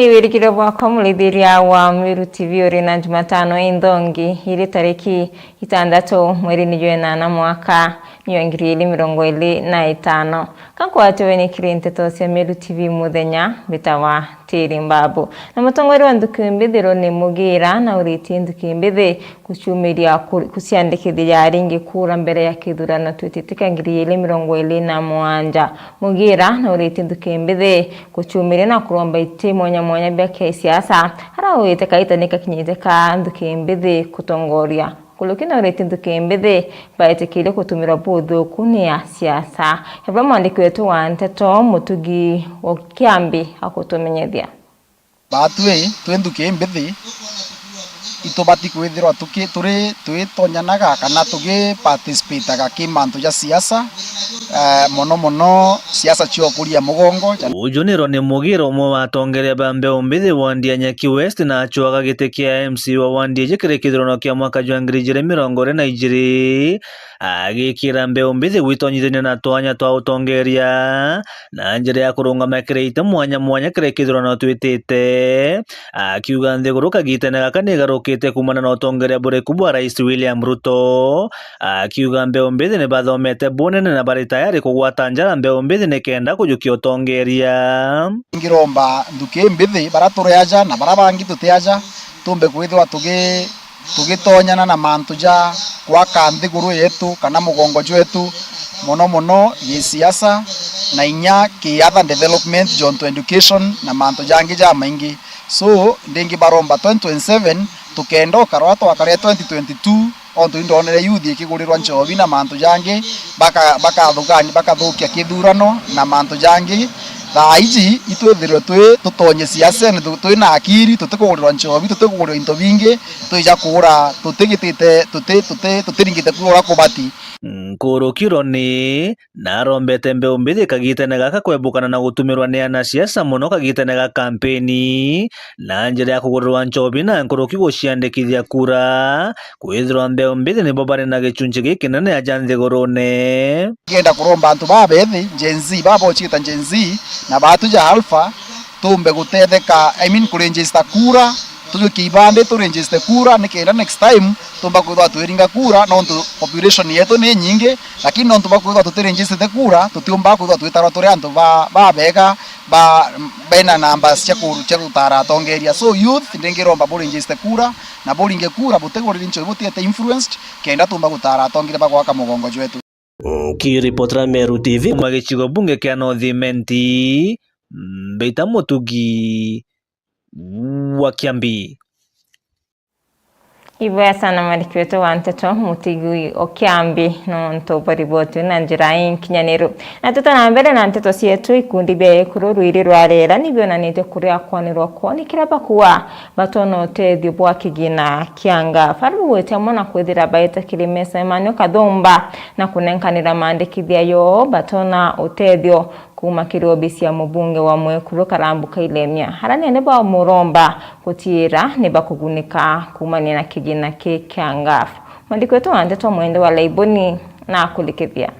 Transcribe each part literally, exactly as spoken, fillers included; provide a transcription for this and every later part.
Wirikiro bwakwa, murithiria wa Meru T V, uri na Jumatano inthongi, iri tariki itandatu mweri ni jwa inana mwaka ni wa ngiri igiri mirongo iri na itano. Ka nkwatiwe ni kiri nteto cia Meru T V muthenya, mbitawa Tiri Mbabu. Na mutongoria wa nthuki mbithi Ronnie Mugira nauritie nthuki mbithi guciumiria ku-, guciandikithia ringi kura mbere ya kithurano twitite kia ngiri igiri mirongo iri na mugwanja. Mugira nauritie nthuki mbithi guciumiria na kuromba iti mwanya mwanya bia kisiasa, araugite kaita ni kakinyite ka nthuki mbithi gutongoria. Nkuruki nauritie nthuki mbithi baetikirie gutumirwa buthuku ni a siasa. Ebura mwandiki wetu wa nteto Mutugi wa Kiambi agutumenyethia. Baatwi twi nthuki mbithi, itubati kwithirwa tuki-, turi twitonyanaga kana tugiparticipataga ki mantu ja siasa, eh, mono mono siasa cia ukuria mugongo. Uju ni Ronnie Mugira, umwe wa atongeria ba mbeu mbithi wandi ya Nyaki West, na acwaga giti kia M C wa wandi iji kiri kithurano kia mwaka jwa ngiri ijiri mirongo iri na ijiri. Agikira mbeu mbithi gwitonyithania na twanya twa utongeria na njira ya kurungama kiri iti mwanya mwanya kiri kithurano twitite, akiuga nthiguru kagitene gaka nigarukite kuumana na utongeria buriku bwa Rais William Ruto, akiuga mbeu mbithi ni bathomete bunene na bari tayari kugwata njara mbeu mbithi nikenda kujukia utongeria. Ngiromba nthuki mbithi, bara turi aja na bara bangi tuti aja, tumbe kwithirwa tugi-, tugitonyana na mantu ja gwaka nthiguru yetu kana mugongo jwetu, mono mono gisiasa na inya ki other development, jonto education na mantu jangi jamaingi. So, ndingi baromba twenty twenty-seven tukenda ukarwa twakarire twenty twenty-two, ontu indonere youth ikigurirwa nchobi na mantu jangi, baka-, bakathukani-, bakathukia kithurano na mantu jangi. Thaa iji itwithirwe twi tutonye siasene, tu-, twi na akiri, tutikugurirwa nchobi, tutikugurirwa into bingi, twija kuura tutigitite, tuti-, tuti-, tutiringite kuura kubati. Nkuruki Ronnie narombete mbeu mbithi kagitene gaka kwebukana na gutumirwa ni anasiasa mono kagitene ga kampeni, na njira ya kugurirwa nchobi na nkuruki guciandikithia kura, kwithirwa mbeu mbithi nibo bari na gichunchi gikinene aja nthigurune. Ngenda kuromba antu babethi, Gen Z, baba uciita Gen Z, na baatu ja Alpha, tumbe gutetheka, I mean, kuregister kura, tujukie ibandi turegister kura, nikenda next time tumba kwithirwa twiringa kura, nontu population yetu ni nyingi, lakini nontu bwa kwithirwa tutiregister kura, tutiumba kwithirwa twitarwa turi antu ba, babega, ba, bena numbers cia ku-, cia gutara atongeria. So youth, ndingiromba buregister kura, na buringe kura, butigurire nchobi, butiete influenced, kenda tumba gutara atongeria ba gwaka mugongo jwetu. Nkiripotera Meru T V kuuma gicigo bunge kia North Imenti, mbita Mutugi wa Kiambi. Iboya sana mwandiki wetu wa nteto, Mutugi o Kiambi, nontu bwa riboti na njira inkinyaniru. Na tuta na mbere na nteto cietu, ikundi bia ekuru rwiri rwa rera nibionanitie kuria kwanirwa kwoni kiria bakua batona utethio bwa kigina kia NGAAF. Ari rugwite amwe na kwithira baita kiri micemanio kathumba na kunenkanira maandikithia yoo batona utethio kuuma kiri obisi ya mubunge wa mwekuru Karambu Kailemia. Ara nene bamuromba gutiira ni bakugunika kuumania na kigina ki kia NGAAF. Mwandiki wetu wa nteto Mwende wa Laiboni na akurikithia.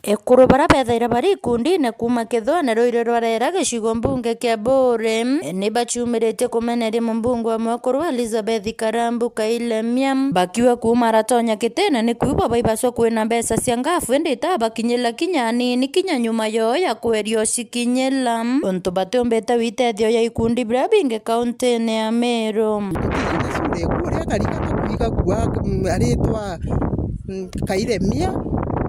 Ekuru bara bethaira bari ikundine kuuma Kithwene rwiri rwa rera gicigo mbunge kia Buuri, ni bachumiritie kumeneria mubunge wa mwekuru Elizabeth Karambu Kailemia, bakiuga kuuma aratonya kitene ni kuuga baibaswa kwina mbeca cia NGAAF, indi itabakinyira kinya anini, kinya nyuma yoo ya kweria ucikinyira. Untu batiumbite witethio ya ikundi biria bingi kauntine ya Meru. Tukirinda cura iku uria karika tukwigagua, mm, aritwa, mm, Kailemia,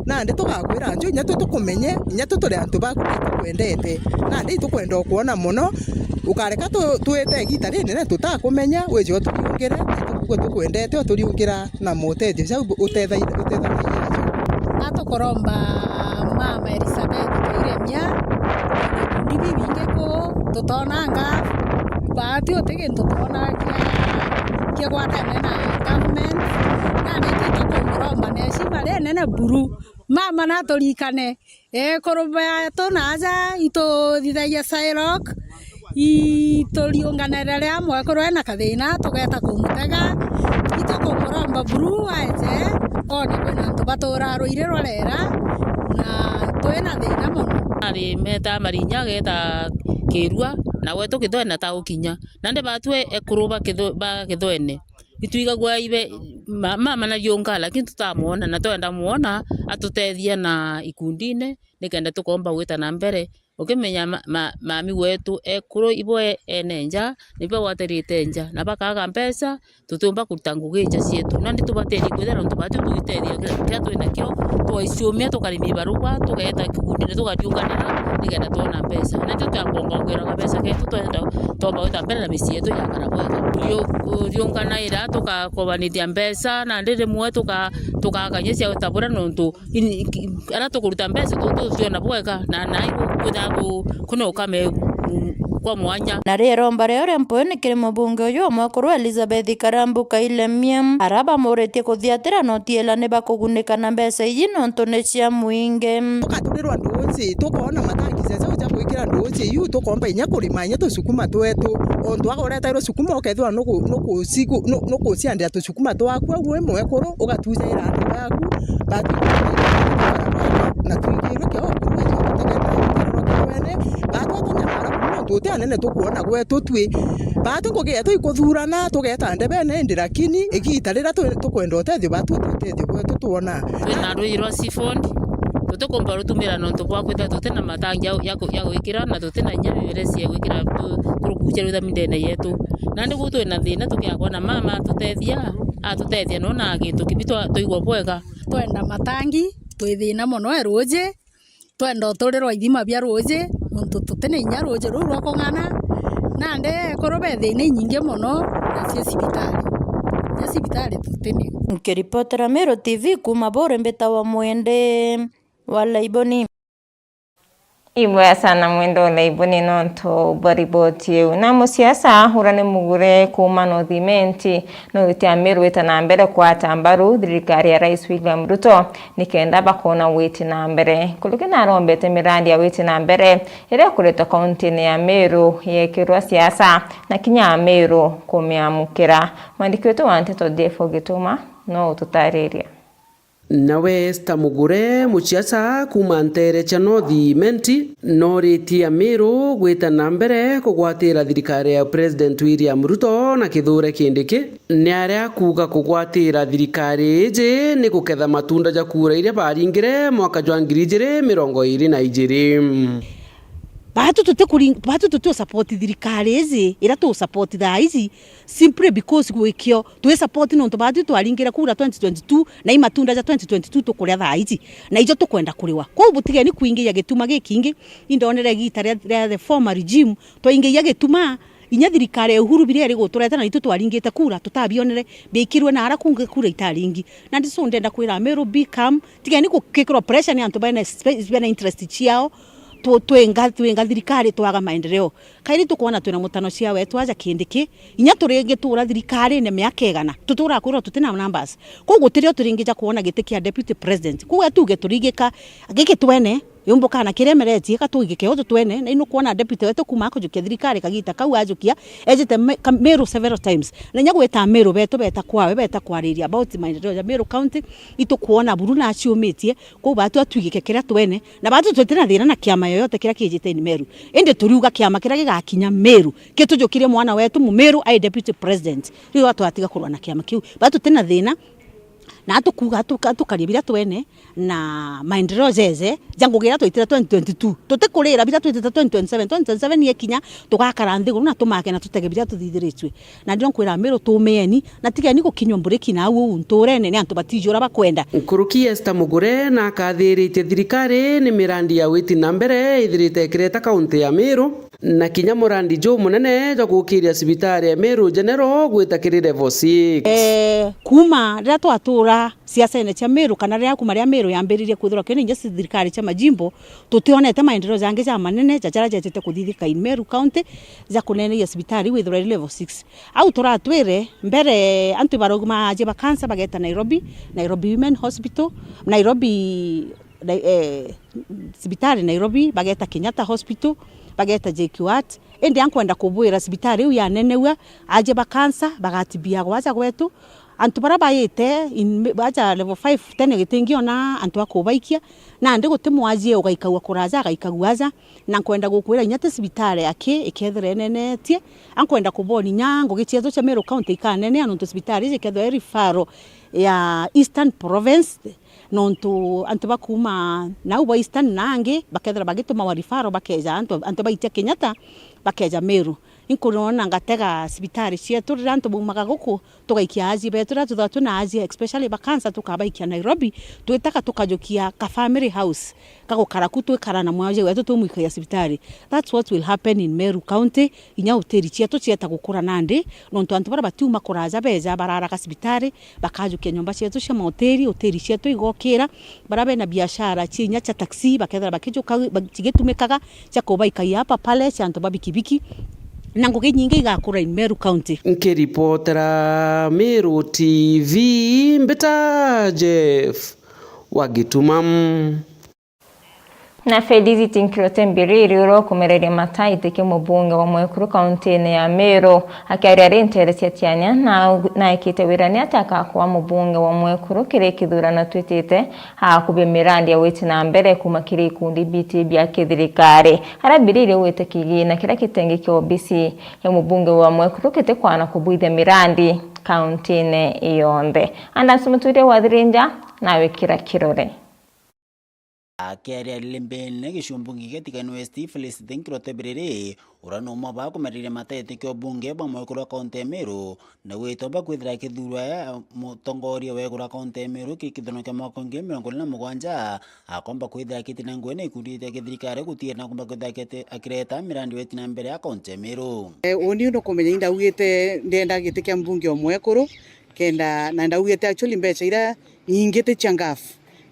nandi tugakwira nju inya twi tukumenye, inya twi turi antu baku na itukwendete, nandi itukwenda ukwona mono. Ukareka tu-, twite igita rinene tutakumenya, wije uturiungire, tukuuga tukwendete, uturiungira na motethio jau utethagia, utethanagia najo. Atukuromba mama Elizabeth Kailemia, ikundi bibingi kuu, tutonanga, baati uti gintu twona kia, kia gwatene na government, na niki tukumuromba na heshima rinene buru. Mama naturikane, ekuru betu na aja ituthithagia Shylock, ituriunganire riria mwekuru ena kathina, tugeta kumutega, itukumuromba buru aeje, one kwina antu baturaa rwiri rwa rera, na twina thina mono. Ari meta marinya ageta kirua, na gwetu Kithwene atagukinya. Nandi batwi ekuru ba Kithu-, ba Kithwene, itwigagua ibe ma-, mama na riunga, lakini tutamwona, na twenda mwona atutethia na ikundine, nikenda tukomba gwita na mbere. Ukimenya ma-, ma-, mami wetu ekuru ibo e-, ene nja, nibo bagwatirite nja, na bakaga mbeca, tutiumba kuruta ngugi nja cietu. Nandi tubateethie kwithira nontu batu twitethia kiria twinakio, twaiciumia, tukarima ibarua, tugeeta kikundine, tukariunganira, nikenda twona mbeca. Nandi tukiakwongaongera gabeca ketu, twenda, twomba gwita mbere na micii yetu yakara bwega. Riu-, riunganaira, tukakobanithia mbeca, nandi rimwe tuka-, tukaganyia cia gwita buria nontu ini-, ki-, aria tukuruta mbeca tu, tuciona bwega, na, na ibu kwithagu kuna ukame, mm, kwa mwanya. Na riria iromba ria uria mpwene kiri mubunge uyu wa mwekuru Elizabeth Karambu Kailemia, aria bamuritie kuthiatira noti ila ni bakugunika na mbeca iji nontu ni cia mwingi. Tukaturirwa nduuji, tukoona matangi ja jau ja gwikira nduuji iu, tukomba inya kurima inya tucukuma twetu. Ontu aguretairwe cukuma ukethirwa nuku-, nukucigu-, nu-, nukuciandira tucukuma twaku au wi mwekuru, ugatujaira antu baku, batu-, na twigirwe kio, tutegeta wene, batu tunyamara mono, nontu uti anene tukwona gwetu twi. Batu ngugi yetu ikuthurana, tugeta ndebene indi, lakini igiita riria tu-, tukwenda utethio, batu utethio gwetu twona. Twina rwiji rwa Seaford, tutikumba rutumira nontu bwa kwithira tutina matangi ya, ya ku-, ya gwikira, na tutina inya miberethi ya gwikira tu-, kurukucia ruthamindene yetu. Nandi kuu twina thina tukiakwona mama atutethia, atutethia nona gintu kibi twa-, twaigua bwega. Twenda matangi, twi thina mono e ruuji, twenda uturirwa ithima bia ruuji, nontu tutina inya ruuji ruu rwa kung'ana. Nandi ekuru be thina inyingi mono, nacio cibitari. Inya cibitari tutinio. Nkiripotera Meru T V kuuma Buuri, mbitawa Mwende wa Laiboni. Ibwega sana Mwende wa Laiboni nontu bwa riboti iu. Na musiasa uria ni Mugure kuuma North Imenti, North ya Meru wita na mbere kwata mbaru thirikari ya Rais William Ruto nikenda bakona witi na mbere. Kuruki na arombete mirandi ya witi na mbere iria ikuretwa kauntine ya Meru yekirwa siasa na kinya Ameru kumiamukira. Mwandiki wetu wa nteto Jeff Gituma no ututariria. Nawe Esther Mugure, muciaca kuuma nteere cia North Imenti, nooritie Ameru gwita na mbere kugwatira thirikari ya President William Ruto na Kithure Kindiki. Ni aria akuuga kugwatira thirikari iji ni guketha matunda ja kura iria baringire mwaka jwa ngiri ijiri mirongo iiri na ijiri. Batu tuti kuri-, batu tuti u support thirikari iji, iria tu support thaa iji, simply because gwikio twi support nontu batu twaringire kura twenty twenty-two, na i matunda ja twenty twenty-two tukuria thaa iji, na ijo tukwenda kuriwa. Kwou butigeni kuingiia gituma gikingi. Indonere igiita ria, ria the former regime, twaingiia gituma, inya thirikari ya Uhuru biria iri gutureta na nitu twaringite kura, tutabionere, biikirwe na ara kungi kura itaringi. Na ndiso ndenda kwira Ameru, be calm, tigeni gukikirwa pressure ni antu bena spe-, bena interest ciao. Tu-, twinga, twinga thirikari twaga maendeleo. Kairi tukwona twina mutano cia wetu aja Kindiki, inya turingitura thirikarine miaka igana, tutura kwirwa tutina numbers. Kwou gutirio turingija kwona giti kia deputy president. Kwou atuge turigika giki twene, yumbuka na kiria meretie, ka tuigike utu twene, na inukwona deputy wetu kuma akujukia thirikari kagita kau ajukia, ejite Me-, ka-, Meru several times. Na inya gwita Meru betu beta kwawe, beta kwariria about maendeleo ja Meru County, itukwona buru na aciumitie, Kwou batu atwigike kiria twene, na batu tutina thina na kiama yoyote kiria kijite in Meru. Indi turiuga kiama kiria gigakinya Meru, kitujukirie mwana wetu Mumeru ai deputy president. Riu atwatiga kurwa na kiama kiu. Batu tutina thina, na atukuga atuka-, atukaria biria twene, na maendeleo jeje, ja ngugi iria twaitire twenty twenty-two. Tutikurira biria twitite twenty twenty-seven. Twenty twenty-seven yekinya, tugakara nthiguru na tumake na tutege biria tuthithiritue. Na ndio nkwira Meru, tumieni, na tigeni gukinywa mburiki na au uu nturene, ni antu batiji uria bakwenda. Nkuruki Esther Mugure na akathiritie thirikari ni mirandi ya witi na mbere ithirite ikireta kaunti ya Meru, na kinya murandi jumunene jwa gukiria cibitari ya Meru General gwita kiri level six. Eh, kuma riria twatura siasene cia Meru, kana riria kuma riria Meru yambiririe kwithirwa kwina inya thirikari cia majimbo, tutionete maendeleo jangi jamanene ja jaria jetite kuthithika in Meru County, ja kuneneia cibitari iu ithirwa iri level six. Au turatwire, mbere antu barauga maajie ba cancer bageta Nairobi, Nairobi Women Hospital, Nairobi, Nai-, eh, cibitari Nairobi, bageta Kenyatta Hospital, bageta J Q Hart. Indi ankwenda kubwira cibitari iu yaneneua, ajie ba cancer bagatibiagwa aja gwetu, antu baria baite in, baja level five, tene gitingiona antu a kubaikia, nandi guti mwajie ugaikagua kuraja, agaikagua aja, na nkwenda gukwira inya ti cibitari aki ikethira inenetie, ankwenda kuboni inya ngugi cietu cia Meru County ikanenea, nontu cibitari iji ikethirwa i referral ya Eastern Province, nontu antu bakuuma nau ba Eastern na angi bakethira bagitumawa referral, bakeja antu, antu baitia Kenyatta, bakeja Meru. Inkurona ngatega cibitari cietu riria antu baumaga guku, tugaikia aji betu, riria twithagwa twina aji, especially ba cancer, tukabaikia Nairobi, twitaga tukajukia ka family house, gagukara ku, twikara na mwaji wetu, twimwikagia cibitari. That's what will happen in Meru County. Inya hoteli cietu cieta gukura nandi, nontu antu baria batiuma kuraja beja bararaga cibitari, bakajukia nyomba cietu cia mahoteli, hoteli cietu igokira, baria bena biashara cia inya cia taxi bakethira bakijuka, ba-, cigitumikaga cia kubaikagia apa pale cia antu ba bikibiki, na ngugi nyingi igakura in Meru County. Nkiripotera Meru T V, mbita Jeff wa Gituma. Na Felicity Nkirote Mbiriri, uria ukumereria mata aitike mubunge wa mwekuru kauntine ya Meru, akiaria ari nteere cia Tiania, na, naikite wirania ati akakwa mubunge wa mwekuru kiri kithurano twitite, akubia mirandi ya gwiti na mbere kuuma kiri ikundi biti bia kithirikari. Aria Mbiriri augite kigina kiria kitengi kia obisi ya mubunge wa mwekuru gitikwana kubwithia mirandi kauntine yonthe. Anasi Muturia wa Thirinja, nawe kira kirore. Akiaria Lembene, gicigo mbunge gia Tigania West, Felicity Nkirote Biriri, uria ni umwe wa bakumereria mata aitike ubunge bwa mwekuru wa kaunti ya Meru, na gwita umba kwithira akithuurwa e mutongoria wa iguru wa kaunti ya Meru ki kithurano kia mwaka wa ngiri mirongo iri na mugwanja, akomba kwithira akitina ngugi na ikundi cia kithirikari gutiira na kumba kwithira akite-, akireta mirandi weti na mbere ya kaunti ya Meru. Eh, uni nukumenya indaugite ndenda giti kia mbunge o mwekuru, kenda, na ndaugite actually mbeca iria nyingi ti cia ngaf.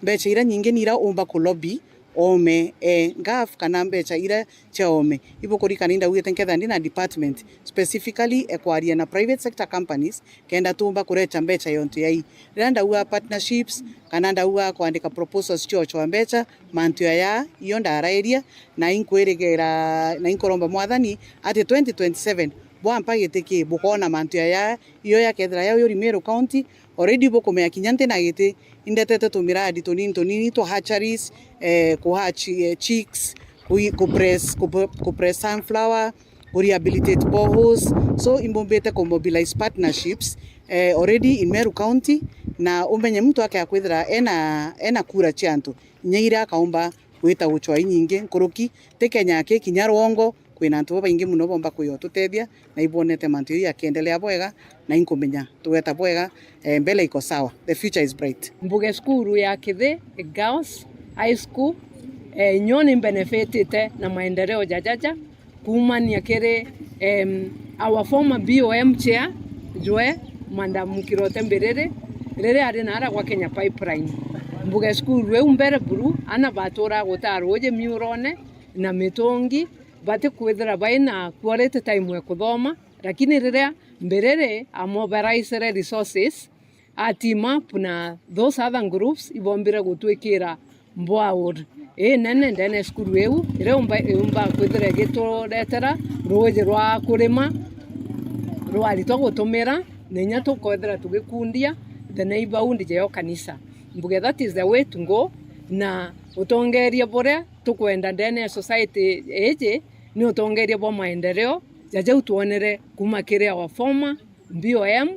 Mbeca iria nyingi ni iria umba ku lobby oome, eh, ngaf kana mbeca iria cia oome. Ibukurikana indaugite nketha ndi na department specifically ekwaria na private sector companies kenda tuumba kurecha mbeca yontu yai. Riria ndauga partnerships kana ndauga kwandika proposals cio cwa mbeca, mantu yaya iyo ndarairia, na inkwirigira na inkuromba Mwathani ati twenty twenty-seven bwampa giti ki bukoona mantu yaya iyo yakethira yauyuri Meru County. Already bukumenya kinya nti na giti, indetete tumiradi tunini tunini twa hatcheries, eh, ku hatch, eh, chicks, ku, ku press, ku, ku press sunflower, ku rehabilitate boreholes. So, imbumbite ku mobilize partnerships, eh, already in Meru County, na umenye muntu akea kwithira ena, ena kura cia antu, inya iria akaumba gwita gucwa inyingi nkuruki, ti Kenya aki, kinya rwongo, kwina antu babaingi muno bomba kwia ututethia, na ibwonete mantu jau yakiendelea bwega, na inkumenya tugweta bwega, eh, mbele iko sawa, the future is bright. Mbuge cukuru ya Kithi Girls High School, eh, nyo ni mbenefitite na maendeleo jajaja kuumania kiri, em, our former B O M chair, jwe, Madam Kirote Mbiriri, riria ari naara gwa Kenya Pipeline. Mbuge cukuru iu mbere buru, ana batura gutaa ruuji miurone na mitungi, batikwithira baina quality time ya kuthoma, lakini riria Mbiriri amobilizire resources, a team up na those other groups, ibombire gutwikira borehole inene ndene ya cukuru iu, iria yumba, yumba kwithira igituretera ruuji rwa kurima, rwa aritwa gutumira, na inya tukwithira tugikundia the neighborhood ja yo kanisa. Mbuge that is the way to go, na utongeria buria tukwenda ndene ya society iji ni utongeria bwa maendeleo, ja jau twonere kuuma kiri our former B O M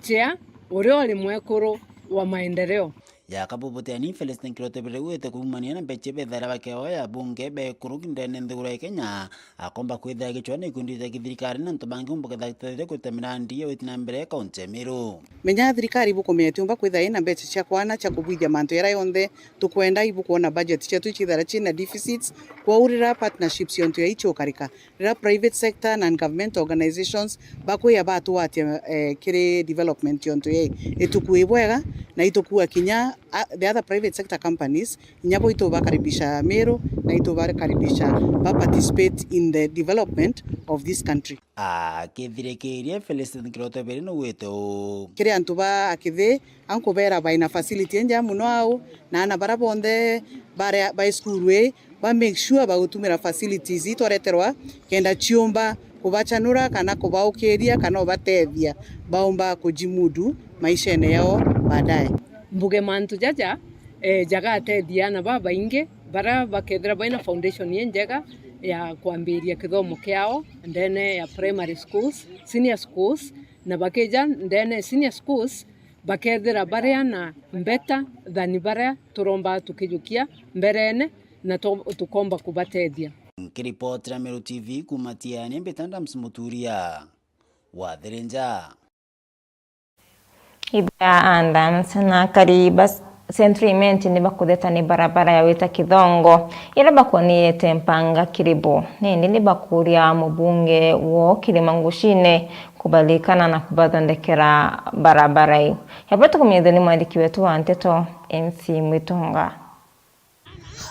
chair, uria uri mwekuru wa maendeleo. Ya kabubutiani, Felicity Nkirote Biriri augite kuumania na mbecha bethaira bakeoya bunge bekuru ndene nthiguru ya Kenya, akomba kwithira agicwa ni ikundi cia kithirikari na antu bangi umba kwithira atetheria kuruta mirandi ya witi na mbere kaunti ya Meru. Menya thirikari ibukumenya tiumba kwithira ina mbecha cia kwana cia kubwithia mantu jaria yonthe tukwenda, ibukwona budget cietu icithara ciina deficits, kwaurira partnerships yontu ya icio ukarika. Riria private sector na government organizations bakwiya batugwatia, eh, kiri development yontu yai ituku ibwega, na itukua kinya, ah, the other private sector companies, inya bo itubakaribisha Meru, na itubakaribisha ba participate in the development of this country. Akithirikiria, Felicity Nkirote Biriri naugite uu. Kiri antu ba Akithi, ankubera baina facility injega muno au, na ana baria bonthe baria bai cukuru ii, ba make sure bagutumira facilities ii twareterwa, kenda ciumba kubachanura kana kubaukiria kana ubatethia baumba kujimudu maishene yao baadaye. Mbuge mantu jaja, eh, jagatethia aana babaingi baria bakethira baina foundation injega ya kwambiria kithomo kiao ndene ya primary schools, senior schools, na bakija ndene senior schools, bakethira bari ana better than baria turomba tukijukia mberene, na tu-, tukomba kubatethia. Nkiripotera Meru T V kuuma Tiani, mbita Adams Muturia wa Thirinja. Ibia Adams na akari ba Central Imenti ni bakutheta ni barabara ya wita Kithongo, iria bakwonete mpanga kiribu. Nindi ni bakuria mubunge wo Kirima Ngucine kubalikana na kubathondekera barabara iu. Yabura tukumithwe ni mwandiki wetu wa nteto, M C Mwitonga.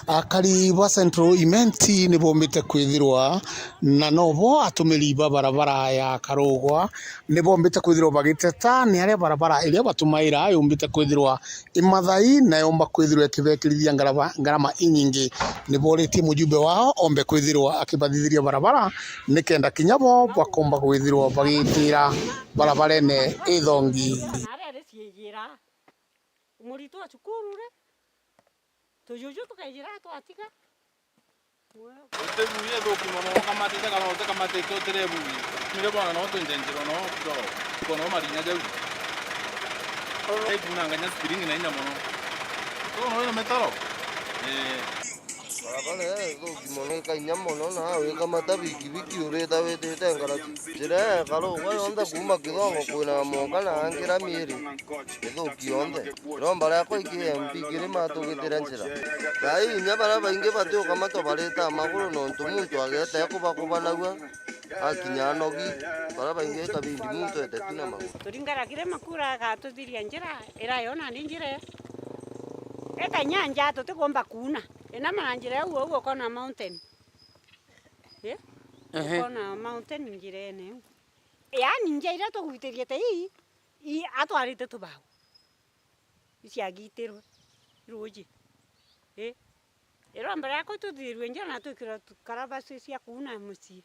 Akari ba Central Imenti ni bombite kwithirwa, na nobo atumiri ba barabara ya Karugwa, ni bombite kwithirwa bagiteta ni aria barabara iria batumaira yumbite kwithirwa imathai na yomba kwithirwa ikibekirithia ngarama, ngarama inyingi. Ni boritie mujumbe wao ombe kwithirwa akibathithiria barabara nikenda kinya bo bakomba kwithirwa bagitira barabarene ithongi. Muritu wa cukuru ri, tujuju tukejira twatiga. Uti bugi ithuku mono, ukamatite kana utikamatite utire bugi. Nire bwana no twinjenjirwa no kutoro. Kono marinya jau. Ikunanganya spring na inya mono. Kono ino metaro. Eh. Barabara ii ithuki mono, ikainya mono, na wikamata bikibiki urita witite ngarati. Njira ii Karugwa yonthe kuuma Kithongo kwina mwanka na angi rami iri ithuki yonthe. Iromba riakwa iki M P Kirima atugitire njira. Thaa ii inya baria baingi batiukamatwa barita maguru nontu muntu agete kubakubanagua. Akinya anogi, baria baingi ikabindi muntu ete tu na maguru. Turingara Kirima kura agatuthiria njira, ira yo nandi njira iyo. Ikanyanja tutikumba kuuna. Inama na njira iu, uu ukona mountain. Ii? Ehe. Ukona mountain njirene iu. Yaani njia iria tugwitiriete ii, ii atwarite tubau. Iciagitirwe ruuji. Ii? Iromba riakwa tuthirue njira na twikirwe tu-, karabasi cia kuuna mucii.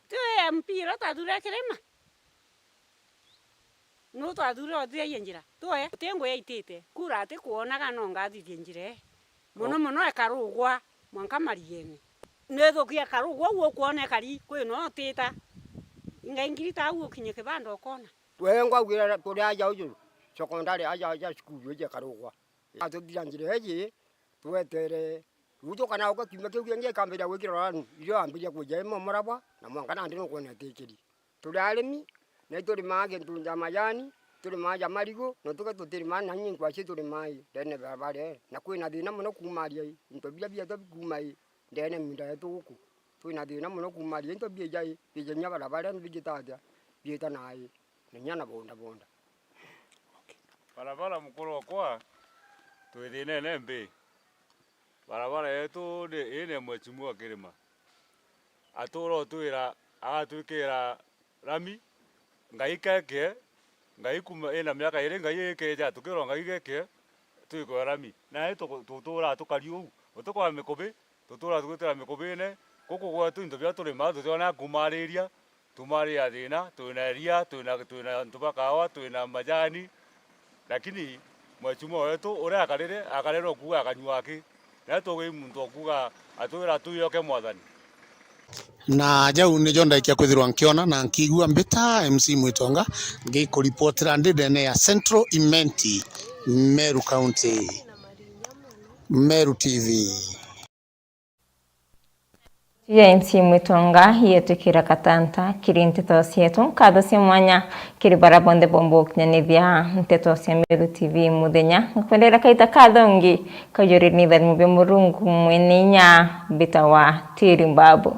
Ti we M P iria twathuurire Kirima? Nu twathuurire uthiagia njira? Ti we? Guti ngui yaitite. Kura ati kwonaga no ngathithie njira ii. Mono mono e Karugwa, mwanka Mariene. Ni ithuki e Karugwa, uu ukwona ikari, kwi no utita. Inga ingirita au ukinye kibanda ukona. We ngwaugira turi aja uju, sekondari aja, aja cukuru iji e Karugwa. Atuthira njira iji, twetere. Riu tukana uka kiumia kiu kingi ikambiria gwikirwa rani, irio ambiria kwija imo murabwa, na mwanka nandi nukwona itikiri. Turi arimi, na iturimaa gintu ja majani, turimaa ja marigu, na tuke tutirimaa na nyi nkwaci turimaa i, ndene barabara ii. Na kwina thina mono kuuma aria i, into biria bietu bikuuma i, ndene miunda yetu guku. Twina thina mono kuuma aria into biija i, biija inya barabara ii, bigita atia, biita na i, na inya na bonda bonda. Barabara mukuru okwa, twi thinene mbi. Barabara yetu ni, ii ni mheshimiwa Kirima. Atura utwira agatwikira rami, Ngai keke, Ngai kuma ina miaka iri, Ngai ikeja, tukirwa Ngai keke, twikwe rami. Nai tuku-, tutura tukari uu, utikwaa mikubi, tutura tugwitira mikubine, guku gwetu into biria turimaa tutionaa kumariria, tumaria thina, twina iria, twina, twina antu ba kawa, twina majani, lakini mheshimiwa wetu uria akarire, akarerwa kuuga akanyua aki, na tugi muntu okuuga atwira tuyoke mwathani. Na jau nijo ndaikia kwithirwa nkiona na nkiigua mbita M C Mwitonga, ngikuripotera ndi ndene ya Central Imenti, Meru County. Meru T V. Cia M C Mwitonga ietwikira katanta kiri nteto cietu. Nkatho cia mwanya kiri baria bonthe bomba gukinyanithia nteto cia Meru T V muthenya. Ngakwendera kaita kathongi, kaujuri ni tharimubia Murungu mwene inya, mbita wa Tiri Mbabu.